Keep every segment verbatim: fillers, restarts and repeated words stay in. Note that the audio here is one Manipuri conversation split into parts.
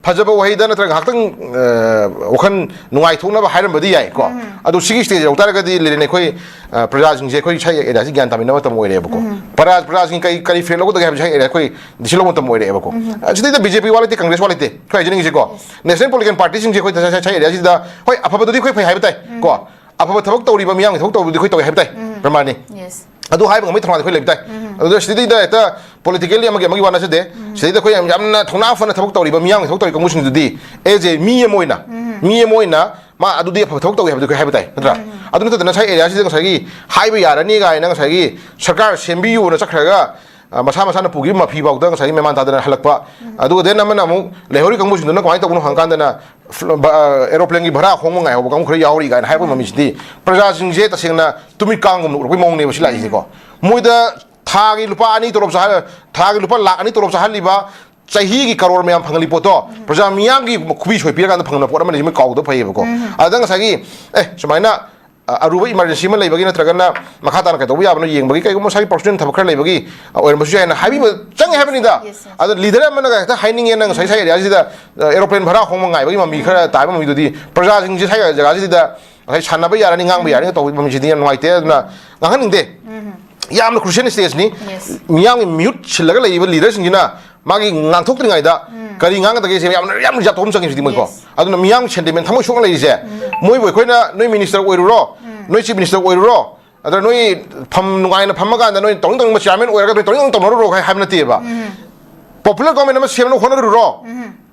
ꯐꯖꯕ ꯋꯥꯍꯩꯗ ꯅꯠꯇ꯭ꯔꯒ ꯉꯥꯏꯍꯥꯛꯇꯪ, ꯑ, ꯋꯥꯈꯜ ꯅꯨꯡꯉꯥꯏꯊꯣꯛꯅꯕ ꯍꯥꯏꯔꯝꯕꯗꯤ ꯌꯥꯏꯀꯣ꯫ ꯑꯗꯨ ꯁꯤꯒꯤ stage ꯌꯧ ꯇꯥꯔꯒꯗꯤ ꯂꯤꯔꯦꯟ ꯑꯩꯈꯣꯏ, ꯑ, ꯄ꯭ꯔꯖꯥꯁꯤꯡꯁꯦ ꯑꯩꯈꯣꯏ ꯁ꯭ꯋꯥꯏ areaꯁꯤ ꯒ꯭ꯌꯥꯟ ꯇꯥꯃꯤꯟꯅꯕ ꯃꯇꯝ ꯑꯣꯏꯔꯦꯕꯀꯣ꯫ ꯄ꯭ꯔꯖꯥ ꯄ꯭ꯔꯖꯥꯁꯤꯡ ꯀꯔꯤ ꯀꯔꯤ feedback ꯂꯧꯒꯗꯒꯦ ꯍꯥꯏꯕꯁꯤ ꯁ꯭ꯋꯥꯏ area ꯑꯩꯈꯣꯏ decision ꯂꯧꯕ ꯃꯇꯝ ꯑꯣꯏꯔꯛꯑꯦꯕꯀꯣ꯫ ꯑ, ꯁꯤꯗꯩꯗ BJP ꯋꯥ ꯂꯩꯇꯦ, Congress ꯋꯥ ꯂꯩꯇꯦ꯫ ꯑꯩꯈꯣꯏ ꯍꯥꯏꯖꯅꯤꯡꯉꯤꯁꯦꯀꯣ, national political partyꯁꯤꯡꯁꯦ ꯑꯩꯈꯣꯏ ꯁ꯭ꯋꯥꯏ, ꯁ꯭ꯋꯥꯏ areaꯁꯤꯗ ꯍꯣꯏ ꯑꯐꯕꯗꯨꯗꯤ ꯑꯩꯈꯣꯏ ꯐꯩ ꯍꯥꯏꯕ ꯇꯥꯏ ꯀꯣ꯫ ꯑꯐꯕ ꯊꯕꯛ ꯇꯧꯔꯤꯕ ꯃꯤꯌꯥꯝꯒꯤ ꯊꯕꯛ ꯇꯧꯕꯗꯤ ꯑꯩꯈꯣꯏ ꯇꯧꯋꯦ ꯍꯥꯏꯕ ꯇꯥꯏ꯫ ꯄ꯭ꯔꯃꯥꯟꯅꯤ꯫ ꯑꯗꯨ ꯍꯥꯏꯕ ꯉꯝꯕꯒꯤ ꯊꯧꯅꯥꯗꯤ ꯑꯩꯈꯣꯏ ꯂꯩꯕ ꯇꯥꯏ꯫ ꯑꯗꯨꯗ ꯁꯤꯗꯩꯗ ꯍꯦꯛꯇ politically ꯑꯃꯒꯤ ꯑꯃꯒꯤ ꯋꯥ ꯅꯠꯆꯗꯦ꯫ ꯁꯤꯗꯩꯗ ꯑꯩꯈꯣꯏ ꯌꯥꯝ, ꯌꯥꯝꯅ ꯊꯧꯅꯥ ꯐꯅ ꯊꯕꯛ ꯇꯧꯔꯤꯕ ꯃꯤꯌꯥꯝꯒꯤ ꯊꯕꯛ ꯇꯧꯔꯤ ꯀꯥꯡꯕꯨꯁꯤꯡꯗꯨꯗꯤ as a ꯃꯤ ꯑꯃ ꯑꯣꯏꯅ, ꯃꯤ ꯑꯃ ꯑꯣꯏꯅ ꯃꯥ ꯑꯗꯨꯗꯤ ꯑꯐꯕ ꯊꯕꯛ ꯇꯧꯋꯤ ꯍꯥꯏꯕꯗꯨ ꯑꯩꯈꯣꯏ ꯍꯥꯏꯕ ꯇꯥꯏ, ꯅꯠꯇ꯭ꯔꯥ? ꯑꯗꯨ ꯅꯠꯇꯗꯅ ꯉꯁꯥꯏ areaꯁꯤꯗ ꯉꯁꯥꯏꯒꯤ ꯍꯥꯏꯕ ꯌꯥꯔꯅꯤ ꯀꯥꯏꯅ ꯉꯁꯥꯏꯒꯤ ꯁꯔꯀꯥꯔ ꯁꯦꯝꯕꯤꯌꯨꯅ ꯆꯠꯈ꯭ꯔꯒ, ꯑ, ꯃꯁꯥ ꯃꯁꯥꯅ ꯄꯨꯈꯤꯕ ꯃꯐꯤ ꯐꯥꯎꯗ ꯉꯁꯥꯏꯒꯤ ꯃꯦꯃꯥꯟ ꯇꯥꯗꯅ ꯍꯜꯂꯛꯄ꯫ ꯑꯗꯨꯒ then ꯑꯃꯅ ꯑꯃꯨꯛ ꯂꯩꯍꯧꯔꯤ ꯀꯥꯡꯕꯨꯁꯤꯡꯗꯨꯅ ꯀꯃꯥꯏꯅ ꯇꯧꯕꯅꯣ ꯍꯪꯀꯥꯟꯗꯅ, ꯐ꯭ꯂ-, ꯕ-, ꯑ, aeroplaneꯒꯤ ꯚꯔꯥ ꯍꯣꯡꯕ ꯉꯥꯏꯍꯧꯕ ꯀꯥꯡꯕꯨ ꯈꯔ ꯌꯥꯎꯔꯤ ꯀꯥꯏꯅ ꯍꯥꯏꯔꯛꯄ ꯃꯃꯤꯁꯤꯗꯤ ꯄ꯭ꯔꯖꯥꯁꯤꯡꯁꯦ ꯇꯁꯦꯡꯅ ꯇꯨꯃꯤꯠ ꯀꯥꯡꯒꯨꯝꯅ ꯎꯔꯛꯄꯒꯤ ꯃꯑꯣꯡꯅꯦꯕ ꯁꯤ ꯂꯥꯛꯏꯁꯦꯀꯣ꯫ ꯃꯣꯏꯗ ꯊꯥꯒꯤ ꯂꯨꯄꯥ ꯑꯅꯤ ꯇꯣꯂꯣꯞ ꯆꯥꯍꯜ-, ꯊꯥꯒꯤ ꯂꯨꯄꯥ ꯂꯥꯛ ꯑꯅꯤ ꯇꯣꯂꯣꯞ ꯆꯥꯍꯜꯂꯤꯕ, ꯆꯍꯤꯒꯤ ꯀꯔꯣꯔ ꯃꯌꯥꯝ ꯐꯪꯍꯜꯂꯤ ꯄꯣꯠꯇꯣ ꯄ꯭ꯔꯖꯥ ꯃꯤꯌꯥꯝꯒꯤ ꯈꯨꯕꯤ ꯁꯣꯏ ꯄꯤꯔꯀꯥꯟꯗ ꯐꯪꯅꯕ ꯄꯣꯠ ꯑꯃꯅꯤ, ꯃꯣꯏ ꯀꯥꯎꯗꯕ ꯐꯩꯌꯦꯕꯀꯣ꯫ ꯑꯗ ꯉꯁꯥꯏꯒꯤ, ꯑꯦ, ꯁꯨꯃꯥꯏꯅ, ꯑ, ꯑꯔꯨꯕ emergency ꯑꯃ ꯂꯩꯕꯒꯤ ꯅꯠꯇ꯭ꯔꯒꯅ ꯃꯈꯥ ꯇꯥꯅ ꯀꯩꯗꯧꯕ ꯌꯥꯕꯅꯣ ꯌꯦꯡꯕꯒꯤ ꯀꯩꯒꯨꯝꯕ ꯉꯁꯥꯏꯒꯤ personal ꯊꯕꯛ ꯈꯔ ꯂꯩꯕꯒꯤ, ꯑ, ꯑꯣꯏꯔꯝꯕꯁꯨ ꯌꯥꯏꯅ ꯍꯥꯏꯕꯤꯕ ꯆꯪꯉꯦ ꯍꯥꯏꯕꯅꯤꯗ꯫ ꯑꯗꯣ leader ꯑꯃꯅ ꯍꯦꯛꯇ ꯍꯥꯏꯅꯤꯡꯉꯦꯅ ꯉꯁꯥꯏ ꯁ꯭ꯋꯥꯏ areaꯁꯤꯗ, ꯑ, aeroplane ꯚꯔꯥ ꯍꯣꯡꯕ ꯉꯥꯏꯕꯒꯤ ꯃꯃꯤ ꯈꯔ ꯇꯥꯕ ꯃꯃꯤꯗꯨꯗꯤ ꯄ꯭ꯔꯖꯥꯁꯤꯡꯁꯦ ꯁ꯭ꯋꯥꯏ ꯖꯒꯥꯁꯤꯗ ꯉꯁꯥꯏ ꯁꯥꯟꯅꯕ ꯌꯥꯔꯅꯤ, ꯉꯥꯡꯕ ꯌꯥꯔꯅꯤ ꯇꯧꯕ ꯃꯃꯤꯁꯤꯗꯤ ꯌꯥꯝ ꯅꯨꯡꯉꯥꯏꯇꯦ꯫ ꯑꯗꯨꯅ ꯉꯥꯡꯍꯟꯅꯤꯡꯗꯦ꯫ ꯌꯥꯝꯅ crucial stageꯅꯤ꯫ Yes. ꯃꯤꯌꯥꯝꯒꯤ ꯃꯤꯍꯨꯠ ꯁꯤꯜꯂꯒ ꯂꯩꯔꯤꯕ leaderꯁꯤꯡꯁꯤꯅ ꯃꯥꯒꯤ ꯉꯥꯡꯊꯣꯛꯇ꯭ꯔꯤꯉꯩꯗ ꯀꯔꯤ ꯉꯥꯡꯒꯗꯒꯦꯁꯦ ꯌꯥꯝꯅ, ꯌꯥꯝꯅ ꯖꯥꯠ ꯊꯣꯛꯄ ꯑꯃ ꯆꯪꯉꯤ ꯍꯧꯖꯤꯛꯇꯤ ꯃꯣꯏꯀꯣ꯫ Yes. ꯑꯗꯨꯅ ꯃꯤꯌꯥꯝꯒꯤ sentiment ꯊꯃꯣꯏ ꯁꯣꯛꯅ ꯂꯩꯔꯤꯁꯦ, ꯃꯣꯏꯕꯨ ꯑꯩꯈꯣꯏꯅ ꯅꯣꯏ minister ꯑꯣꯏꯔꯨꯔꯣ, ꯅꯣꯏ chief minister ꯑꯣꯏꯔꯨꯔꯣ, ꯑꯗ ꯅꯣꯏ ꯐꯝ ꯅꯨꯡꯉꯥꯏꯅ ꯐꯝꯃꯀꯥꯟꯗ ꯅꯣꯏ ꯇꯧꯅꯤꯡ ꯇꯧꯅꯤꯡꯕ chairman ꯑꯣꯏꯔꯒ ꯅꯣꯏ ꯇꯧꯅꯤꯡ ꯇꯧꯅꯤꯡ ꯇꯧꯅꯔꯨꯔꯣ ꯍꯥꯏ-, ꯍꯥꯏꯕ ꯅꯠꯇꯦꯕ꯫ Popular government ꯑꯃ ꯁꯦꯝꯅꯕ ꯍꯣꯠꯅꯔꯨꯔꯣ꯫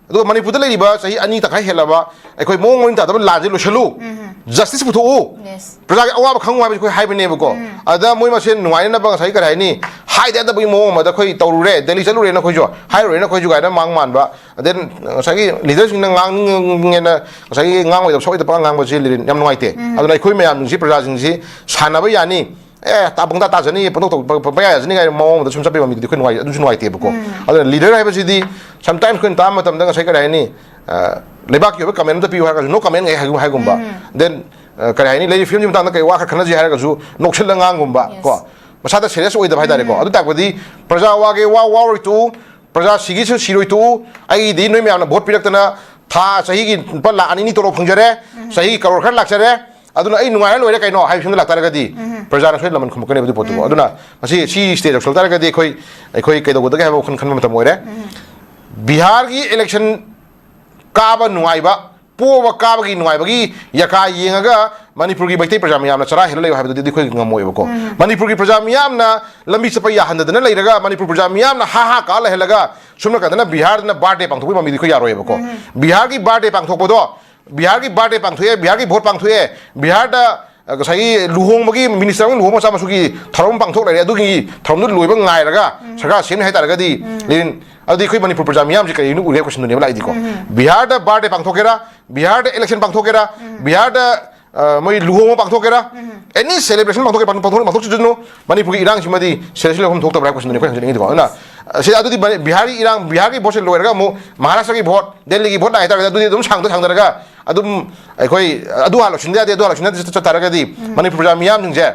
ꯑꯗꯨꯒ ꯃꯅꯤꯄꯨꯔꯗ ꯂꯩꯔꯤꯕ ꯆꯍꯤ ꯑꯅꯤ ꯇꯪꯈꯥꯏ ꯍꯦꯜꯂꯕ ꯑꯩꯈꯣꯏ ꯃꯑꯣꯡ ꯃꯔꯤꯟ ꯇꯥꯗꯕ ꯂꯥꯟꯁꯦ ꯂꯣꯏꯁꯤꯜꯂꯨ꯫ Justice ꯄꯨꯊꯣꯛꯎ꯫ Yes. ꯄ꯭ꯔꯖꯥꯒꯤ ꯑꯋꯥꯕ ꯈꯪꯉꯨ ꯍꯥꯏꯕꯁꯤ ꯑꯩꯈꯣꯏ ꯍꯥꯏꯕꯅꯦꯕꯀꯣ꯫ ꯑꯗ ꯃꯣꯏ ꯃꯁꯦꯟ ꯅꯨꯡꯉꯥꯏꯅꯅꯕ ꯉꯁꯥꯏ ꯀꯔꯤ ꯍꯥꯏꯅꯤ, ꯍꯥꯏꯗ ꯌꯥꯗꯕꯒꯤ ꯃꯑꯣꯡ ꯑꯃꯗ ꯑꯩꯈꯣꯏ ꯇꯧꯔꯨꯔꯦ, ꯗꯦꯜꯂꯤ ꯆꯠꯂꯨꯔꯦꯅ ꯑꯩꯈꯣꯏꯁꯨ ꯍꯥꯏꯔꯨꯔꯦꯅ ꯑꯩꯈꯣꯏꯁꯨ ꯀꯥꯏꯅ ꯃꯥꯡ ꯃꯥꯟꯕ꯫ Then ꯉꯁꯥꯏꯒꯤ leaderꯁꯤꯡꯅ ꯉꯥꯡꯅꯤꯡꯉꯦꯅ ꯉꯁꯥꯏꯒꯤ ꯉꯥꯡꯉꯣꯏꯗꯕ ꯁꯣꯏꯗꯕ ꯉꯥꯡꯕꯁꯤ ꯌꯥꯝ ꯅꯨꯡꯉꯥꯏꯇꯦ꯫ ꯑꯗꯨꯅ ꯑꯩꯈꯣꯏ ꯃꯌꯥꯝꯁꯤꯡꯁꯤ ꯄ꯭ꯔꯖꯥꯁꯤꯡꯁꯤ ꯁꯥꯟꯅꯕ ꯌꯥꯅꯤ, ꯑꯦ, ꯇꯥ-, ꯄꯪꯇꯥ ꯇꯥꯖꯅꯤ, ꯄꯪꯇꯧ ꯇꯧ-, ꯄ-, ꯄ-, ꯄꯪꯌꯥ ꯌꯥꯖꯅꯤ ꯀꯥꯏꯅ ꯃꯑꯣꯡ ꯑꯃꯗ ꯁꯨꯝ ꯆꯠꯄꯩ ꯃꯃꯤꯗꯨꯗꯤ ꯑꯩꯈꯣꯏ ꯅꯨꯡꯉꯥꯏ-, ꯑꯗꯨꯁꯨ ꯅꯨꯡꯉꯥꯏꯇꯦꯕꯀꯣ꯫ ꯑꯗꯨꯅ leader ꯍꯥꯏꯕꯁꯤꯗꯤ sometimes ꯑꯩꯈꯣꯏꯅ ꯇꯥꯕ ꯃꯇꯝꯗ ꯉꯁꯥꯏ ꯀꯔꯤ ꯍꯥꯏꯅꯤ, ꯑ, ꯂꯩꯕꯥꯛꯀꯤ ꯑꯣꯏꯕ comment ꯑꯝꯇ ꯄꯤꯌꯨ ꯍꯥꯏꯔꯒꯁꯨ no comment ꯍꯥꯏ-, ꯍꯥꯏꯒꯨꯝꯕ꯫ Then, ꯑ, ꯀꯔꯤ ꯍꯥꯏꯅꯤ, ꯂꯩꯔꯤꯕ ꯐꯤꯕꯝꯒꯤ ꯃꯇꯥꯡꯗ ꯀꯔꯤ ꯋꯥ ꯈꯔ ꯈꯟꯅꯁꯤ ꯍꯥꯏꯔꯒꯁꯨ ꯅꯣꯛꯁꯤꯜꯂ ꯉꯥꯡꯒꯨꯝꯕ ꯀꯣ꯫ Yes. ꯃꯁꯥꯗ serious ꯑꯣꯏꯗꯕ ꯍꯥꯏꯇꯥꯔꯦꯀꯣ꯫ ꯑꯗꯨ ꯇꯥꯛꯄꯗꯤ ꯄ꯭ꯔꯖꯥ ꯋꯥꯒꯦ ꯋꯥ ꯋꯥꯔꯣꯏ ꯇꯣꯛꯎ, ꯄ꯭ꯔꯖꯥ ꯁꯤꯒꯤꯁꯨ ꯁꯤꯔꯣꯏ ꯇꯣꯛꯎ, ꯑꯩꯒꯤꯗꯤ ꯅꯣꯏ ꯃꯌꯥꯝꯅ ꯚꯣꯠ ꯄꯤꯔꯛꯇꯅ ꯊꯥ ꯆꯍꯤꯒꯤ ꯂꯨꯄꯥ ꯂꯥꯈ ꯑꯅꯤ ꯑꯅꯤ ꯇꯣꯂꯣꯞ ꯐꯪꯖꯔꯦ, ꯆꯍꯤ ꯀꯔꯣꯔ ꯈꯔ ꯂꯥꯛꯆꯔꯦ, ꯑꯗꯨꯅ ꯑꯩ ꯅꯨꯡꯉꯥꯏꯔ ꯂꯣꯏꯔꯦ ꯀꯩꯅꯣ ꯍꯥꯏꯕ ꯐꯤꯕꯝꯗ ꯂꯥꯛꯇꯥꯔꯒꯗꯤ ꯄ꯭ꯔꯖꯥꯅ ꯁꯣꯏ ꯂꯃꯟ ꯈꯨꯝꯃꯛꯀꯅꯦꯕ ꯑꯗꯨ ꯄꯣꯠꯇꯨꯀꯣ꯫ ꯑꯗꯨꯅ ꯃꯁꯤ ꯁꯤ ꯁ꯭ꯇꯦꯖ ꯌꯧꯁꯤꯜꯂꯛ ꯇꯥꯔꯒꯗꯤ ꯑꯩꯈꯣꯏ, ꯑꯩꯈꯣꯏ ꯀꯩꯗꯧꯒꯗꯒꯦ ꯍꯥꯏꯕ ꯋꯥꯈꯜ ꯈꯟꯕ ꯃꯇꯝ ꯑꯣꯏꯔꯦ꯫ ꯕꯤꯍꯥꯔꯒꯤ ꯏꯂꯦꯛꯁꯟ ꯀꯥꯕ ꯅꯨꯡꯉꯥꯏꯕ, ꯄꯣꯕ ꯀꯥꯕꯒꯤ ꯅꯨꯡꯉꯥꯏꯕꯒꯤ ꯌꯥꯀꯥ ꯌꯦꯡꯉꯒ ꯃꯅꯤꯄꯨꯔꯒꯤ ꯃꯩꯇꯩ ꯄ꯭ꯔꯖꯥ ꯃꯤꯌꯥꯝꯅ ꯆꯔꯥ ꯍꯦꯜꯂ ꯂꯩꯌꯨ ꯍꯥꯏꯕꯗꯨꯗꯤ ꯑꯩꯈꯣꯏ ꯉꯝꯃꯣꯏꯕꯀꯣ꯫ ꯃꯅꯤꯄꯨꯔꯒꯤ ꯄ꯭ꯔꯖꯥ ꯃꯤꯌꯥꯝꯅ ꯂꯝꯕꯤ ꯆꯠꯄ ꯌꯥꯍꯟꯗꯗꯅ ꯂꯩꯔꯒ, ꯃꯅꯤꯄꯨꯔ ꯄ꯭ꯔꯖꯥ ꯃꯤꯌꯥꯝꯅ ꯍꯥ ꯍꯥ ꯀꯥ ꯂꯩꯍꯜꯂꯒ ꯁꯣꯝ ꯅꯥꯀꯟꯗꯅ ꯕꯤꯍꯥꯔꯗꯅ ꯕꯥꯔꯗꯦ ꯄꯥꯡꯊꯣꯛꯄꯒꯤ ꯃꯃꯤꯗꯤ ꯑꯩꯈꯣꯏ ꯌꯥꯔꯣꯏꯕꯀꯣ꯫ ꯕꯤꯍꯥꯔꯒꯤ ꯕꯥꯔꯗꯦ ꯄꯥꯡꯊꯣꯛꯄꯗꯣ, ꯕꯤꯍꯥꯔꯒꯤ ꯕꯥꯔꯗꯦ ꯄꯥꯡꯊꯣꯛꯑꯦ, ꯕꯤꯍꯥꯔꯒꯤ ꯚꯣꯠ ꯄꯥꯡꯊꯣꯛꯑꯦ, ꯕꯤꯍꯥꯔꯗ, ꯑ, ꯉꯁꯥꯏꯒꯤ ꯂꯨꯍꯣꯡꯕꯒꯤ, ꯃꯤꯅꯤꯁꯇꯔ ꯑꯃꯒꯤ ꯂꯨꯍꯣꯡꯕ ꯃꯆꯥ ꯃꯁꯨꯒꯤ ꯊꯧꯔꯝ ꯄꯥꯡꯊꯣꯛ ꯂꯩꯔꯦ, ꯑꯗꯨꯒꯤ ꯊꯧꯔꯝꯗꯨ ꯂꯣꯏꯕ ꯉꯥꯏꯔꯒ ꯁꯔꯀꯥꯔ ꯁꯦꯝꯅꯤ ꯍꯥꯏꯇꯥꯔꯒꯗꯤ, ꯂꯦꯅꯤꯟ, ꯑꯗꯨꯗꯤ ꯑꯩꯈꯣꯏ ꯃꯅꯤꯄꯨꯔ ꯄ꯭ꯔꯖꯥ ꯃꯤꯌꯥꯝꯁꯦ ꯀꯔꯤꯅꯣ ꯎꯔꯦ ꯀꯣꯏꯁꯟꯗꯨꯅꯦꯕ ꯂꯥꯛꯏꯗꯤꯀꯣ꯫ ꯕꯤꯍꯥꯔꯗ ꯕꯥꯔꯗꯦ ꯄꯥꯡꯊꯣꯛꯀꯦꯔꯥ, ꯕꯤꯍꯥꯔꯗ ꯏꯂꯦꯛꯁꯟ ꯄꯥꯡꯊꯣꯛꯀꯦꯔꯥ, ꯕꯤꯍꯥꯔꯗ, ꯑ, ꯃꯣꯏ ꯂꯨꯍꯣꯡꯕ ꯄꯥꯡꯊꯣꯛꯀꯦꯔꯥ, ꯑꯦꯅꯤ ꯁꯦꯂꯦꯕ꯭ꯔꯦꯁꯟ ꯄꯥꯡꯊꯣꯛꯀꯦ, ꯄꯥꯡꯊꯣꯛ-, ꯄꯥꯡꯊꯣꯛꯆꯁꯅꯨ, ꯃꯅꯤꯄꯨꯔꯒꯤ ꯏꯔꯥꯡꯁꯤꯃꯗꯤ ꯁꯦꯔꯤꯌꯁꯂꯤ ꯂꯧꯐꯝ ꯊꯣꯛꯇꯕ꯭ꯔꯥ ꯍꯥꯏꯕ ꯀꯣꯏꯁꯟꯗꯨꯅꯤ ꯑꯩꯈꯣꯏ ꯍꯪꯖꯅꯤꯡꯉꯤꯗꯤꯀꯣ꯫ ꯑꯗꯨꯅ, ꯑ, ꯁꯤ ꯑꯗꯨꯗꯤ ꯕ-, ꯕꯤꯍꯥꯔꯒꯤ ꯏꯔꯥꯡ, ꯕꯤꯍꯥꯔꯒꯤ ꯚꯣꯠꯁꯦ ꯂꯣꯏꯔꯒ ꯑꯃꯨꯛ ꯃꯍꯥꯔꯥꯁꯇ꯭ꯔꯒꯤ ꯚꯣꯠ, ꯗꯦꯜꯂꯤꯒꯤ ꯚꯣꯠ ꯂꯥꯛ ꯍꯥꯏꯇꯥꯔꯒꯗꯤ ꯑꯗꯨꯗꯤ ꯑꯗꯨꯝ ꯁꯥꯡꯗ ꯁꯥꯡꯗꯔꯒ ꯑꯗꯨꯝ ꯑꯩꯈꯣꯏ ꯑꯗꯨ ꯍꯥꯟꯅ ꯂꯣꯏꯁꯤꯟꯗ ꯌꯥꯗꯦ, ꯑꯗꯨ ꯍꯥꯟꯅ ꯂꯣꯏꯁꯤꯟꯗ ꯆꯠ ꯇꯥꯔꯒꯗꯤ ꯃꯅꯤꯄꯨꯔ ꯄ꯭ꯔꯖꯥ ꯃꯤꯌꯥꯝꯁꯤꯡꯁꯦ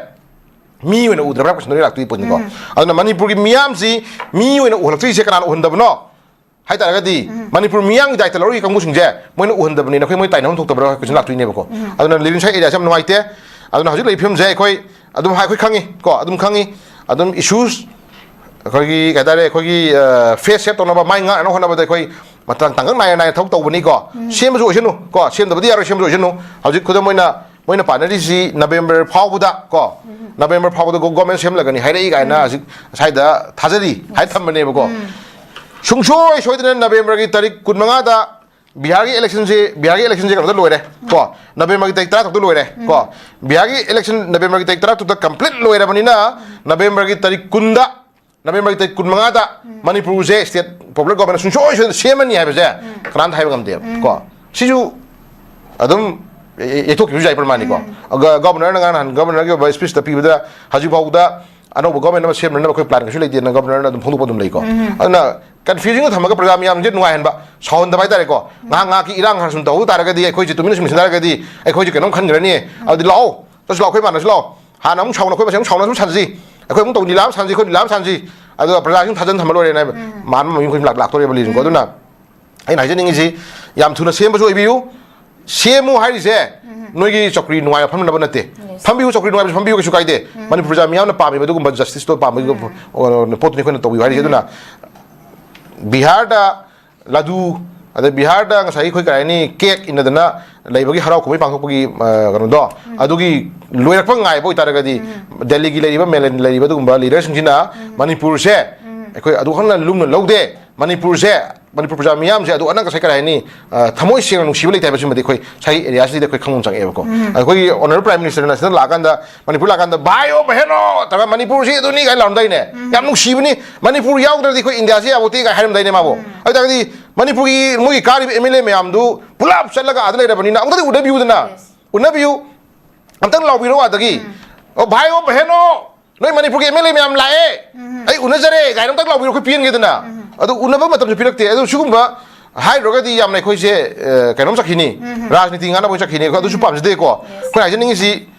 ꯃꯤ ꯑꯣꯏꯅ ꯎꯗ꯭ꯔꯕ꯭ꯔꯥ ꯍꯥꯏꯕ ꯀꯣꯏꯁꯟꯗꯨ ꯂꯥꯛꯇꯣꯏ ꯄꯣꯠꯅꯤꯀꯣ꯫ ꯑꯗꯨꯅ ꯃꯅꯤꯄꯨꯔꯒꯤ ꯃꯤꯌꯥꯝꯁꯤ ꯃꯤ ꯑꯣꯏꯅ ꯎꯍꯜꯂꯛꯇ꯭ꯔꯤꯁꯦ ꯀꯅꯥꯅ ꯎꯍꯟꯗꯕꯅꯣ ꯍꯥꯏ ꯇꯥꯔꯒꯗꯤ, ꯃꯅꯤꯄꯨꯔ ꯃꯤꯌꯥꯝꯒꯤ ꯗꯥꯏꯇ ꯂꯧꯔꯛꯏ ꯀꯥꯡꯕꯨꯁꯤꯡꯁꯦ ꯃꯣꯏꯅ ꯎꯍꯟꯗꯕꯅꯤꯅ ꯑꯩꯈꯣꯏ ꯃꯣꯏ ꯇꯥꯏꯅꯐꯝ ꯊꯣꯛꯇꯕ꯭ꯔꯥ ꯍꯥꯏꯕ ꯀꯣꯏꯁꯟ ꯂꯥꯛꯇꯣꯏꯅꯦꯕꯀꯣ꯫ ꯑꯗꯨꯅ ꯂꯤꯕꯤꯡ ꯁꯥꯏꯠ ꯑꯦꯔꯤꯌꯥꯁꯦ ꯌꯥꯝ ꯅꯨꯡꯉꯥꯏꯇꯦ꯫ ꯑꯗꯨꯅ ꯍꯧꯖꯤꯛ ꯂꯩꯔꯤꯕ ꯐꯤꯕꯝꯁꯦ ꯑꯩꯈꯣꯏ ꯑꯗꯨꯝ ꯍꯥꯏ-, ꯑꯩꯈꯣꯏ ꯈꯪꯉꯤ ꯀꯣ, ꯑꯗꯨꯝ ꯈꯪꯉꯤ, ꯑꯗꯨꯝ ꯏꯁꯨꯁ ꯑꯩꯈꯣꯏꯒꯤ ꯀꯩ ꯍꯥꯏꯇꯥꯔꯦ, ꯑꯩꯈꯣꯏꯒꯤ, ꯑ, ꯐꯦꯁ ꯁꯦꯞ ꯇꯧꯅꯕ, ꯃꯥꯏ ꯉꯥꯛꯅꯕ ꯍꯣꯠꯅꯕꯗ ꯑꯩꯈꯣꯏ ꯃꯇꯥꯡ ꯇꯥꯡꯀꯛ ꯅꯥꯏꯅ ꯅꯥꯏꯅ ꯊꯕꯛ ꯇꯧꯕꯅꯤꯀꯣ꯫ ꯁꯦꯝꯕꯁꯨ ꯑꯣꯏꯁꯅꯨ ꯀꯣ, ꯁꯦꯝꯗꯕꯗꯤ ꯌꯥꯔꯣꯏ, ꯁꯦꯝꯕꯁꯨ ꯑꯣꯏꯁꯅꯨ꯫ ꯍꯧꯖꯤꯛ ꯈꯨꯗꯝ ꯑꯣꯏꯅ ꯃꯣꯏꯅ ꯄꯥꯅꯔꯤꯁꯤ ꯅꯕꯦꯝꯕꯔ ꯐꯥꯎꯕꯗ ꯀꯣ, ꯅꯕꯦꯝꯕꯔ ꯐꯥꯎꯕꯗ ꯒꯣ-, ꯒꯣꯔꯃꯦꯟ ꯁꯦꯝꯂꯒꯅꯤ ꯍꯥꯏꯔꯛꯏ ꯀꯥꯏꯅ ꯍꯧꯖꯤꯛ ꯉꯁꯥꯏꯗ ꯊꯥꯖꯔꯤ ꯍꯥꯏ ꯊꯝꯕꯅꯦꯕꯀꯣ꯫ ꯁꯨꯡꯁꯣꯏ ꯁꯣꯏꯗꯅ ꯅꯕꯦꯝꯕꯔꯒꯤ ꯇꯥꯔꯤꯛ ꯀꯨꯟꯃꯉꯥꯗ ꯕꯤꯍꯥꯔꯒꯤ ꯏꯂꯦꯛꯁꯟꯁꯦ, ꯕꯤꯍꯥꯔꯒꯤ ꯏꯂꯦꯛꯁꯟꯁꯦ ꯀꯩꯅꯣꯗ ꯂꯣꯏꯔꯦ ꯀꯣ, ꯅꯕꯦꯝꯕꯔꯒꯤ ꯇꯥꯔꯤꯛ ꯇꯔꯥ ꯇꯔꯨꯛꯇ ꯂꯣꯏꯔꯦ ꯀꯣ꯫ ꯕꯤꯍꯥꯔꯒꯤ ꯏꯂꯦꯛꯁꯟ ꯅꯕꯦꯝꯕꯔꯒꯤ ꯇꯥꯔꯤꯛ ꯇꯔꯥ ꯇꯔꯨꯛꯇ ꯀꯝꯄ꯭ꯂꯤꯠ ꯂꯣꯏꯔꯕꯅꯤꯅ ꯅꯕꯦꯝꯕꯔꯒꯤ ꯇꯥꯔꯤꯛ ꯀꯨꯟꯗ, ꯅꯕꯦꯝꯕꯔꯒꯤ ꯇꯥꯔꯤꯛ ꯀꯨꯟꯃꯉꯥꯗ ꯃꯅꯤꯄꯨꯔꯁꯦ ꯁ꯭ꯇꯦꯠ ꯄꯣꯄꯨꯂꯔ ꯒꯣꯚꯔꯃꯦꯟ ꯁꯨꯡꯁꯣꯏ ꯁꯣꯏꯗꯅ ꯁꯦꯝꯃꯅꯤ ꯍꯥꯏꯕꯁꯦ ꯀꯅꯥꯝꯇ ꯍꯥꯏꯕ ꯉꯝꯗꯦꯕ ꯀꯣ꯫ ꯁꯤꯁꯨ ꯑꯗꯨꯝ ꯌꯩ-, ꯌꯩꯊꯣꯛꯈꯤꯕꯁꯨ ꯌꯥꯏ ꯄ꯭ꯔꯃꯥꯟꯅꯤꯀꯣ꯫ ꯒ-, ꯒꯣꯚꯔꯅꯔꯅ ꯉꯔꯥꯡ ꯅꯍꯥꯟ ꯒꯣꯚꯔꯅꯔꯒꯤ ꯑꯣꯏꯕ ꯁ꯭ꯄꯤꯆꯇ ꯄꯤꯕꯗ ꯍꯧꯖꯤꯛ ꯐꯥꯎꯕꯗ ꯑꯅꯧꯕ ꯒꯣꯚꯔꯃꯦꯟ ꯑꯃ ꯁꯦꯝꯅꯅꯕ ꯑꯩꯈꯣꯏ ꯄ꯭ꯂꯥꯟ ꯀꯩꯁꯨ ꯂꯩꯇꯦꯅ ꯒꯣꯚꯔꯅꯔꯅ ꯑꯗꯨꯝ ꯐꯣꯡꯗꯣꯛꯄ ꯑꯗꯨꯝ ꯂꯩꯀꯣ꯫ ꯑꯗꯨꯅ ꯀꯟꯐ꯭ꯌꯨꯖꯟꯗ ꯊꯝꯃꯒ ꯄ꯭ꯔꯖꯥ ꯃꯤꯌꯥꯝꯁꯦ ꯅꯨꯡꯉꯥꯏꯍꯟꯕ, ꯁꯥꯎꯍꯟꯗꯕ ꯍꯥꯏꯇꯥꯔꯦꯀꯣ꯫ ꯉꯥꯏꯍꯥꯛ ꯉꯥꯏꯍꯥꯛꯀꯤ ꯏꯔꯥꯡ ꯈꯔ ꯁꯨꯝ ꯇꯧꯍꯧ ꯇꯥꯔꯒꯗꯤ ꯑꯩꯈꯣꯏꯁꯦ ꯇꯨꯃꯤꯟꯅ ꯁꯨꯝ ꯂꯩꯁꯤꯟ ꯇꯥꯔꯒꯗꯤ ꯑꯩꯈꯣꯏꯁꯦ ꯀꯩꯅꯣꯝ ꯈꯟꯈ꯭ꯔꯅꯤ꯫ ꯑꯗꯨꯗꯤ ꯂꯥꯛꯑꯣ, ꯆꯠꯁꯤ ꯂꯥꯛꯑꯣ, ꯑꯩꯈꯣꯏ ꯃꯥꯟꯅꯁꯤ ꯂꯥꯛꯑꯣ꯫ ꯍꯥꯟꯅ ꯑꯃꯨꯛ ꯁꯥꯎꯅ ꯑꯩꯈꯣꯏ ꯃꯁꯦꯟ ꯑꯃꯨꯛ ꯁꯥꯎꯅ ꯁꯨꯝ ꯁꯥꯟꯅꯁꯤ꯫ ꯑꯩꯈꯣꯏ ꯑꯃꯨꯛ ꯇꯧ ꯂꯤꯂꯥ ꯑꯃ ꯁꯥꯟꯅꯁꯤ, ꯑꯩꯈꯣꯏ ꯂꯤꯂꯥ ꯑꯃ ꯁꯥꯟꯅꯁꯤ꯫ ꯑꯗꯨꯒ ꯄ꯭ꯔꯖꯥꯁꯤꯡ ꯊꯥꯖꯟ ꯊꯝꯕ ꯂꯣꯏꯔꯦꯅ ꯃꯥꯟꯕ ꯃꯃꯤꯡ ꯑꯩꯈꯣꯏ ꯂꯥꯛ- ꯂꯥꯛꯇꯣꯔꯦꯕ ꯂꯤꯁꯤꯡꯀꯣ꯫ ꯑꯗꯨꯅ ꯑꯩꯅ ꯍꯥꯏꯖꯅꯤꯡꯉꯤꯁꯤ, ꯌꯥꯝ ꯊꯨꯅ ꯁꯦꯝꯕꯁꯨ ꯑꯣꯏꯕꯤꯌꯨ꯫ ꯁꯦꯝꯃꯨ ꯍꯥꯏꯔꯤꯁꯦ ꯅꯣꯏꯒꯤ ꯆꯧꯀ꯭ꯔꯤ ꯅꯨꯡꯉꯥꯏꯕ ꯐꯝꯅꯕ ꯅꯠꯇꯦ꯫ ꯐꯝꯕꯤꯌꯨ, ꯆꯧꯀ꯭ꯔꯤ ꯅꯨꯡꯉꯥꯏꯕꯁꯨ ꯐꯝꯕꯤꯌꯨ, ꯀꯩꯁꯨ ꯀꯥꯏꯗꯦ꯫ ꯃꯅꯤꯄꯨꯔ ꯄ꯭ꯔꯖꯥ ꯃꯤꯌꯥꯝꯅ ꯄꯥꯝꯃꯤꯕ ꯑꯗꯨꯒꯨꯝꯕ ꯖꯁꯇꯤꯁꯇꯣ ꯄꯥꯝꯕꯒꯤ ꯄꯣꯠꯇꯨꯅꯤ ꯑꯩꯈꯣꯏꯅ ꯇꯧꯕꯤꯌꯨ ꯍꯥꯏꯔꯤꯁꯦ꯫ ꯑꯗꯨꯅ ꯕꯤꯍꯥꯔꯗ ꯂꯥꯗꯨ, ꯑꯗꯩ ꯕꯤꯍꯥꯔꯗ ꯉꯁꯥꯏꯒꯤ ꯑꯩꯈꯣꯏ ꯀꯔꯤ ꯍꯥꯏꯅꯤ, ꯀꯦꯛ ꯏꯟꯅꯗꯅ ꯂꯩꯕꯒꯤ ꯍꯔꯥꯎ ꯀꯨꯝꯍꯩ ꯄꯥꯡꯊꯣꯛꯄꯒꯤ, ꯑ, ꯀꯩꯅꯣꯗꯣ, ꯑꯗꯨꯒꯤ ꯂꯣꯏꯔꯛꯄ ꯉꯥꯏꯕ ꯑꯣꯏꯇꯥꯔꯒꯗꯤ, ꯗꯦꯜꯂꯤꯒꯤ ꯂꯩꯔꯤꯕ, ꯃꯦꯂꯟ ꯂꯩꯔꯤꯕ ꯑꯗꯨꯒꯨꯝꯕ ꯂꯤꯗꯔꯁꯤꯡꯁꯤꯅ ꯃꯅꯤꯄꯨꯔꯁꯦ ꯑꯩꯈꯣꯏ ꯑꯗꯨꯛ ꯍꯟꯅ ꯂꯨꯝꯅ ꯂꯧꯗꯦ, ꯃꯅꯤꯄꯨꯔꯁꯦ, ꯃꯅꯤꯄꯨꯔ ꯄ꯭ꯔꯖꯥ ꯃꯤꯌꯥꯝꯁꯦ ꯑꯗꯨꯛ ꯍꯟꯅ ꯉꯁꯥꯏ ꯀꯔꯤ ꯍꯥꯏꯅꯤ, ꯑ, ꯊꯃꯣꯏ ꯁꯦꯡꯅ ꯅꯨꯡꯁꯤꯕ ꯂꯩꯇꯦ ꯍꯥꯏꯕꯁꯤꯃꯗꯤ ꯑꯩꯈꯣꯏ ꯉꯁꯥꯏꯒꯤ ꯑꯦꯔꯤꯌꯥꯁꯤꯗ ꯑꯩꯈꯣꯏ ꯈꯪꯐꯝ ꯆꯪꯉꯛꯑꯦꯕꯀꯣ꯫ ꯑꯩꯈꯣꯏꯒꯤ ꯑꯣꯅꯔꯦꯕꯜ ꯄ꯭ꯔꯥꯏꯝ ꯃꯤꯅꯤꯁꯇꯔꯅ ꯁꯤꯗ ꯂꯥꯛꯑꯀꯥꯟꯗ, ꯃꯅꯤꯄꯨꯔ ꯂꯥꯛꯑꯀꯥꯟꯗ "ꯚꯥꯏ ꯑꯣ ꯕꯍꯦꯟ ꯑꯣ" ꯇꯧꯔꯒ "ꯃꯅꯤꯄꯨꯔꯁꯤ ꯑꯗꯨꯅꯤ" ꯀꯥꯏꯅ ꯂꯥꯎꯔꯝꯗꯥꯏꯅꯦ꯫ ꯌꯥꯝ ꯅꯨꯡꯁꯤꯕꯅꯤ꯫ "ꯃꯅꯤꯄꯨꯔ ꯌꯥꯎꯗ꯭ꯔꯗꯤ ꯑꯩꯈꯣꯏ ꯏꯟꯗꯤꯌꯥꯁꯤ ꯌꯥꯕꯣꯇꯦ" ꯀꯥꯏ ꯍꯥꯏꯔꯝꯗꯥꯏꯅꯦ ꯃꯥꯕꯨ꯫ ꯑꯗꯨ ꯇꯥꯔꯒꯗꯤ ꯃꯅꯤꯄꯨꯔꯒꯤ ꯃꯣꯏꯒꯤ ꯀꯥꯔꯤꯕ ꯑꯦꯝ ꯑꯦꯜ ꯑꯦ ꯃꯌꯥꯝꯗꯨ ꯄꯨꯂꯞ ꯆꯠꯂꯒ ꯑꯥꯗ ꯂꯩꯔꯕꯅꯤꯅ ꯑꯃꯨꯛꯇꯗꯤ ꯎꯅꯕꯤꯌꯨꯗꯅ꯫ ꯎꯅꯕꯤꯌꯨ꯫ ꯑꯝꯇꯪ ꯂꯥꯎꯕꯤꯔꯣ ꯑꯥꯗꯒꯤ꯫ "ꯑꯣ ꯚꯥꯏ ꯑꯣ ꯕꯍꯦꯟ ꯑꯣ, ꯅꯣꯏ ꯃꯅꯤꯄꯨꯔꯒꯤ ꯑꯦꯝ ꯑꯦꯜ ꯑꯦ ꯃꯌꯥꯝ ꯂꯥꯛꯑꯦ꯫ ꯑꯩ ꯎꯅꯖꯔꯦ" ꯀꯥꯏꯅ ꯑꯝꯇꯪ ꯂꯥꯎꯕꯤꯔꯣ, ꯑꯩꯈꯣꯏ ꯄꯦꯟꯒꯦꯗꯅ꯫ ꯑꯗꯨ ꯎꯅꯕ ꯃꯇꯝꯁꯨ ꯄꯤꯔꯛꯇꯦ꯫ ꯑꯗꯨ ꯁꯤꯒꯨꯝꯕ ꯍꯥꯏꯔꯨꯔꯒꯗꯤ ꯌꯥꯝꯅ ꯑꯩꯈꯣꯏꯁꯦ, ꯑ, ꯀꯩꯅꯣꯝ ꯆꯠꯈꯤꯅꯤ꯫ ꯔꯥꯖꯅꯤꯇꯤ ꯉꯥꯡꯅꯕ ꯑꯣꯏꯅ ꯆꯠꯈꯤꯅꯤ꯫ ꯑꯗꯨꯁꯨ ꯄꯥꯝꯖꯗꯦꯀꯣ꯫ ꯑꯩꯈꯣꯏꯅ ꯍꯥꯏꯖꯅꯤꯡꯉꯤꯁꯤ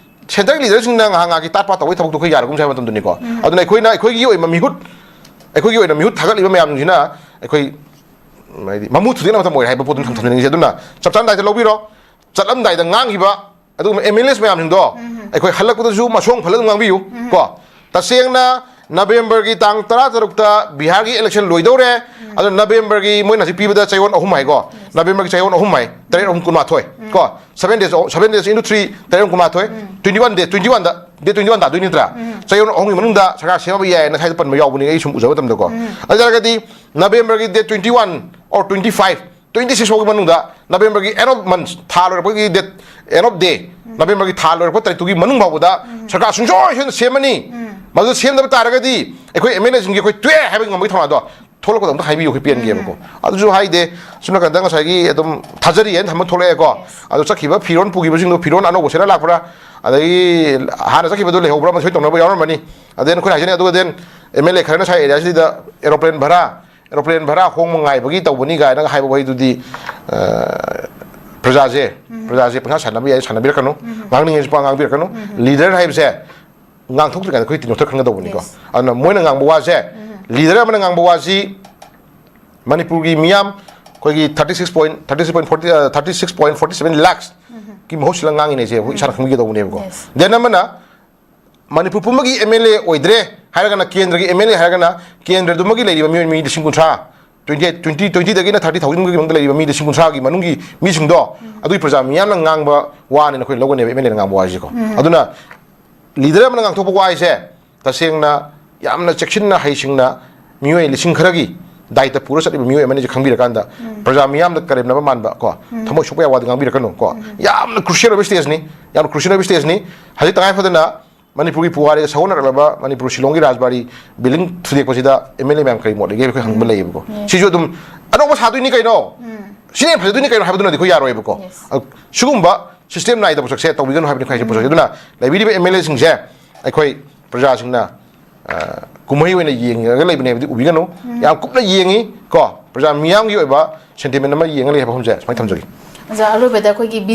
ꯁꯦꯟꯇꯔꯒꯤ ꯂꯤꯗꯔꯁꯤꯡꯅ ꯉꯥꯏꯍꯥꯛ ꯉꯥꯏꯍꯥꯛꯀꯤ ꯇꯥꯠ ꯄꯥꯠ ꯇꯧꯕꯩ ꯊꯕꯛꯇꯣ ꯑꯩꯈꯣꯏ ꯌꯥꯔꯒꯨꯝꯁꯦ ꯍꯥꯏꯕ ꯃꯇꯝꯗꯨꯅꯤꯀꯣ꯫ ꯑꯗꯨꯅ ꯑꯩꯈꯣꯏꯅ, ꯑꯩꯈꯣꯏꯒꯤ ꯑꯣꯏꯕ ꯃꯤꯍꯨꯠ, ꯑꯩꯈꯣꯏꯒꯤ ꯑꯣꯏꯅ ꯃꯤꯍꯨꯠ ꯊꯥꯒꯠꯂꯤꯕ ꯃꯌꯥꯝꯁꯤꯡꯁꯤꯅ ꯑꯩꯈꯣꯏ, ꯍꯥꯏꯗꯤ, ꯃꯃꯨ ꯊꯨꯗꯦꯛꯅꯕ ꯃꯇꯝ ꯑꯣꯏꯔꯦ ꯍꯥꯏꯕ ꯄꯣꯠꯇꯨ ꯊꯝꯖꯅꯤꯡꯉꯤꯁꯦ꯫ ꯑꯗꯨꯅ ꯆꯞ ꯆꯥꯅ ꯗꯥꯏꯇ ꯂꯧꯕꯤꯔꯣ꯫ ꯆꯠꯂꯝꯗꯥꯏꯗ ꯉꯥꯡꯈꯤꯕ ꯑꯗꯨꯒꯨꯝꯕ ꯑꯦꯝ ꯑꯦꯜ ꯑꯦꯁ ꯃꯌꯥꯝꯁꯤꯡꯗꯣ ꯑꯩꯈꯣꯏ ꯍꯜꯂꯛꯄꯗꯁꯨ ꯃꯁꯣꯡ ꯐꯜꯂ ꯑꯗꯨꯝ ꯉꯥꯡꯕꯤꯌꯨ ꯀꯣ꯫ ꯇꯁꯦꯡꯅ ꯅꯕꯦꯝꯕꯔꯒꯤ ꯇꯥꯡ ꯇꯔꯥ ꯇꯔꯨꯛꯇ ꯕꯤꯍꯥꯔꯒꯤ ꯏꯂꯦꯛꯁꯟ ꯂꯣꯏꯗꯧꯔꯦ꯫ ꯑꯗꯣ ꯅꯕꯦꯝꯕꯔꯒꯤ, ꯃꯣꯏꯅ ꯍꯧꯖꯤꯛ ꯄꯤꯕꯗ ꯆꯌꯣꯜ ꯑꯍꯨꯝ ꯍꯥꯏꯀꯣ꯫ ꯅꯕꯦꯝꯕꯔꯒꯤ ꯆꯌꯣꯜ ꯑꯍꯨꯝ ꯍꯥꯏ, ꯇꯔꯦꯠ ꯑꯍꯨꯝ ꯀꯨꯟꯃꯥꯊꯣꯏ ꯀꯣ꯫ Seven days, seven days into three, ꯇꯔꯦꯠ ꯑꯍꯨꯝ ꯀꯨꯟꯃꯥꯊꯣꯏ, twenty one day, twenty one ꯗ, date twenty one ꯇꯥꯗꯣꯏ ꯅꯠꯇ꯭ꯔꯥ? ꯆꯌꯣꯜ ꯑꯍꯨꯝꯒꯤ ꯃꯅꯨꯡꯗ ꯁꯔꯀꯥꯔ ꯁꯦꯝꯕ ꯌꯥꯏꯅ ꯁ꯭ꯋꯥꯏꯗ ꯄꯟꯕ ꯌꯥꯎꯕꯅꯤ ꯑꯩ ꯁꯨꯝ ꯎꯖꯕ ꯃꯇꯝꯗꯀꯣ꯫ ꯑꯗꯨ ꯑꯣꯏꯇꯥꯔꯒꯗꯤ ꯅꯕꯦꯝꯕꯔꯒꯤ date twenty one or twenty five, twenty six ꯐꯥꯎꯒꯤ ꯃꯅꯨꯡꯗ, ꯅꯕꯦꯝꯕꯔꯒꯤ end of month, ꯊꯥ ꯂꯣꯏꯔꯛꯄꯒꯤ date, end of day, ꯅꯕꯦꯝꯕꯔꯒꯤ ꯊꯥ ꯂꯣꯏꯔꯛꯄ ꯇꯥꯔꯤꯛꯇꯨꯒꯤ ꯃꯅꯨꯡ ꯐꯥꯎꯕꯗ ꯁꯔꯀꯥꯔ ꯁꯨꯡꯁꯣꯏ ꯁꯣꯏꯗꯅ ꯁꯦꯝꯃꯅꯤ꯫ ꯃꯗꯨ ꯁꯦꯝꯗꯕ ꯇꯥꯔꯒꯗꯤ ꯑꯩꯈꯣꯏ ꯑꯦꯝ ꯑꯦꯜ ꯑꯦꯁꯤꯡꯒꯤ ꯑꯩꯈꯣꯏ ꯇꯣꯛꯑꯦ ꯍꯥꯏꯕꯒꯤ ꯉꯝꯕꯒꯤ ꯊꯧꯅꯥꯗꯣ ꯊꯣꯛꯂꯛꯄꯗ ꯑꯝꯇ ꯍꯥꯏꯕꯤꯌꯨ, ꯑꯩꯈꯣꯏ ꯄꯦꯟꯒꯦꯕꯀꯣ꯫ ꯑꯗꯨꯁꯨ ꯍꯥꯏꯗꯦ꯫ ꯁꯣꯝ ꯅꯥꯀꯟꯗ ꯉꯁꯥꯏꯒꯤ ꯑꯗꯨꯝ ꯊꯥꯖꯔꯤ ꯍꯥꯏꯅ ꯊꯝꯕ ꯊꯣꯛꯂꯛꯑꯦꯀꯣ꯫ ꯑꯗꯨ ꯆꯠꯈꯤꯕ ꯐꯤꯔꯣꯟ ꯄꯨꯈꯤꯕꯁꯤꯡꯗꯣ ꯐꯤꯔꯣꯟ ꯑꯅꯧꯕ ꯁꯦꯠꯂ ꯂꯥꯛꯄ꯭ꯔꯥ, ꯑꯗꯒꯤ ꯍꯥꯟꯅ ꯆꯠꯈꯤꯕꯗꯣ ꯂꯩꯍꯧꯕ꯭ꯔꯥ, ꯑꯃ ꯁꯣꯏ ꯇꯧꯅꯕ ꯌꯥꯎꯔꯝꯃꯅꯤ꯫ ꯑꯗꯩ ꯑꯩꯈꯣꯏꯅ ꯍꯥꯏꯖꯅꯤꯡꯉꯤ, ꯑꯗꯨꯒ then ꯑꯦꯝ ꯑꯦꯜ ꯑꯦ ꯈꯔꯅ ꯁ꯭ꯋꯥꯏ ꯑꯦꯔꯤꯌꯥꯁꯤꯗ aeroplane ꯚꯔꯥ, aeroplane ꯚꯔꯥ ꯍꯣꯡꯕ ꯉꯥꯏꯕꯒꯤ ꯇꯧꯕꯅꯤ ꯀꯥꯏꯅꯒ ꯍꯥꯏꯕ ꯋꯥꯍꯩꯗꯨꯗꯤ, ꯑ, ꯄ꯭ꯔꯖꯥꯁꯦ, ꯄ꯭ꯔꯖꯥꯁꯦ ꯄꯪꯁꯥ ꯁꯥꯟꯅꯕ ꯌꯥꯏ, ꯁꯥꯟꯅꯕꯤꯔꯛꯀꯅꯨ꯫ ꯉꯥꯡꯅꯤꯡꯉꯦꯁꯨ ꯄꯉꯥꯡ ꯉꯥꯡꯕꯤꯔꯛꯀꯅꯨ꯫ ꯂꯤꯗꯔ ꯍꯥꯏꯕꯁꯦ ꯉꯥꯡꯊꯣꯛꯇ꯭ꯔꯤꯀꯥꯟꯗ ꯑꯩꯈꯣꯏ ꯇꯤꯟꯊꯣꯛꯇ ꯈꯪꯒꯗꯧꯕꯅꯤꯀꯣ꯫ ꯑꯗꯨꯅ ꯃꯣꯏꯅ ꯉꯥꯡꯕ ꯋꯥꯁꯦ ꯂꯤꯗꯔ ꯑꯃꯅ ꯉꯥꯡꯕ ꯋꯥꯁꯤ ꯃꯅꯤꯄꯨꯔꯒꯤ ꯃꯤꯌꯥꯝ ꯑꯩꯈꯣꯏꯒꯤ thirty six point thirty six point forty thirty six point forty seven ꯂꯥꯛꯁꯀꯤ ꯃꯍꯨꯠ ꯁꯤꯜꯂ ꯉꯥꯡꯉꯤꯅꯦꯁꯦ ꯑꯩꯈꯣꯏ ꯏꯁꯥꯅ ꯈꯪꯕꯤꯒꯗꯧꯕꯅꯦꯕꯀꯣ꯫ Yes. ꯗꯦꯟ ꯑꯃꯅ ꯃꯅꯤꯄꯨꯔ ꯄꯨꯝꯕꯒꯤ ꯑꯦꯝ ꯑꯦꯜ ꯑꯦ ꯑꯣꯏꯗ꯭ꯔꯦ ꯍꯥꯏꯔꯒꯅ, ꯀꯦꯟꯗ꯭ꯔꯒꯤ ꯑꯦꯝ ꯑꯦꯜ ꯑꯦ ꯍꯥꯏꯔꯒꯅ ꯀꯦꯟꯗ꯭ꯔꯗꯨꯃꯒꯤ ꯂꯩꯔꯤꯕ ꯃꯤꯑꯣꯏ ꯃꯤ ꯂꯤꯁꯤꯡ ꯀꯨꯟꯊ꯭ꯔꯥ, ꯇ꯭ꯋꯦꯟꯇꯤ ꯑꯩꯠ, ꯇ꯭ꯋꯦꯟꯇꯤ, ꯇ꯭ꯋꯦꯟꯇꯤꯗꯒꯤꯅ ꯊꯥꯔꯇꯤ ꯊꯥꯎꯖꯟꯒꯤ ꯃꯅꯨꯡꯗ ꯂꯩꯔꯤꯕ ꯃꯤ ꯂꯤꯁꯤꯡ ꯀꯨꯟꯊ꯭ꯔꯥꯒꯤ ꯃꯅꯨꯡꯒꯤ ꯃꯤꯁꯤꯡꯗꯣ, ꯑꯗꯨꯒꯤ ꯄ꯭ꯔꯖꯥ ꯃꯤꯌꯥꯝꯅ ꯉꯥꯡꯕ ꯋꯥꯅꯦꯅ ꯑꯩꯈꯣꯏ ꯂꯧꯒꯅꯦꯕ ꯑꯦꯝ ꯑꯦꯜ ꯑꯦꯅ ꯉꯥꯡꯕ ꯋꯥꯁꯤꯀꯣ꯫ ꯑꯗꯨꯅ ꯂꯤꯗꯔ ꯑꯃꯅ ꯉꯥꯡꯊꯣꯛꯄ ꯋꯥ ꯍꯥꯏꯁꯦ ꯇꯁꯦꯡꯅ ꯌꯥꯝꯅ ꯆꯦꯛꯁꯤꯟꯅ ꯍꯩꯁꯤꯡꯅ ꯃꯤꯑꯣꯏ ꯂꯤꯁꯤꯡ ꯈꯔꯒꯤ ꯗꯥꯏꯇ ꯄꯨꯔ ꯆꯠꯂꯤꯕ ꯃꯤꯑꯣꯏ ꯑꯃꯅꯤꯁꯦ ꯈꯪꯕꯤꯔꯀꯥꯟꯗ ꯄ꯭ꯔꯖꯥ ꯃꯤꯌꯥꯝꯗ ꯀꯔꯦꯝꯅꯕ ꯃꯥꯟꯕ ꯀꯣ, ꯊꯃꯣꯏ ꯁꯣꯛꯄ ꯌꯥꯕ ꯋꯥꯗꯤ ꯉꯥꯡꯕꯤꯔꯛꯀꯅꯨ ꯀꯣ꯫ ꯌꯥꯝꯅ ꯀ꯭ꯔꯨꯁꯤꯌꯦꯜ ꯑꯣꯏꯕ ꯁ꯭ꯇꯦꯖꯅꯤ, ꯌꯥꯝꯅ ꯀ꯭ꯔꯨꯁꯤꯌꯦꯜ ꯑꯣꯏꯕ ꯁ꯭ꯇꯦꯖꯅꯤ꯫ ꯍꯧꯖꯤꯛ ꯇꯉꯥꯏ ꯐꯗꯅ ꯃꯅꯤꯄꯨꯔꯒꯤ ꯄꯨꯋꯥꯔꯤꯗ ꯁꯧꯒꯠꯅꯔꯛꯂꯕ ꯃꯅꯤꯄꯨꯔ ꯁꯤꯂꯣꯡꯒꯤ ꯔꯥꯖꯕꯥꯔꯤ ꯕꯤꯜꯗꯤꯡ ꯊꯨꯗꯦꯛꯄꯁꯤꯗ ꯑꯦꯝ ꯑꯦꯜ ꯑꯦ ꯃꯌꯥꯝ ꯀꯔꯤ ꯃꯣꯠ ꯂꯩꯒꯦ ꯑꯩꯈꯣꯏ ꯍꯪꯕ ꯂꯩꯌꯦꯕꯀꯣ꯫ ꯁꯤꯁꯨ ꯑꯗꯨꯝ ꯑꯅꯧꯕ ꯁꯥꯗꯣꯏꯅꯤ ꯀꯩꯅꯣ, ꯁꯤꯅ ꯍꯦꯟꯅ ꯐꯖꯗꯣꯏꯅꯤ ꯀꯩꯅꯣ ꯍꯥꯏꯕꯗꯨꯅꯗꯤ ꯑꯩꯈꯣꯏ ꯌꯥꯔꯣꯏꯕꯀꯣ꯫ Yes. ꯑ, ꯁꯤꯒꯨꯝꯕ ꯁꯤꯁꯇꯦꯝ ꯅꯥꯏꯗꯕ ꯄꯣꯠꯁꯛꯁꯦ ꯇꯧꯕꯤꯒꯅꯨ ꯍꯥꯏꯕꯅꯤ ꯑꯩꯈꯣꯏ ꯍꯥꯏꯁꯦ ꯄꯣꯠꯁꯛꯁꯦ꯫ ꯑꯗꯨꯅ ꯂꯩꯕꯤꯔꯤꯕ ꯑꯦꯝ ꯑꯦꯜ ꯑꯦꯁꯤꯡꯁꯦ ꯑꯩꯈꯣꯏ ꯄ꯭ꯔꯖꯥꯁꯤꯡꯅ ꯑ, ꯀꯨꯝꯍꯩ ꯑꯣꯏꯅ ꯌꯦꯡꯉꯒ ꯂꯩꯕꯅꯦ ꯍꯥꯏꯕꯗꯤ ꯎꯕꯤꯒꯅꯨ꯫ ꯌꯥꯝ ꯀꯨꯞꯅ ꯌꯦꯡꯉꯤ ꯀꯣ, ꯄ꯭ꯔꯖꯥ ꯃꯤꯌꯥꯝꯒꯤ ꯑꯣꯏꯕ ꯁꯦꯟꯇꯤꯃꯦꯟ ꯑꯃ ꯌꯦꯡꯉ ꯂꯩ ꯍꯥꯏꯕ ꯋꯥꯐꯝꯁꯦ ꯁꯨꯃꯥꯏꯅ ꯊꯝꯖꯒꯦ꯫ ꯑꯣꯖꯥ, ꯑꯔꯣꯏꯕꯗ ꯑꯩꯈꯣꯏꯒꯤ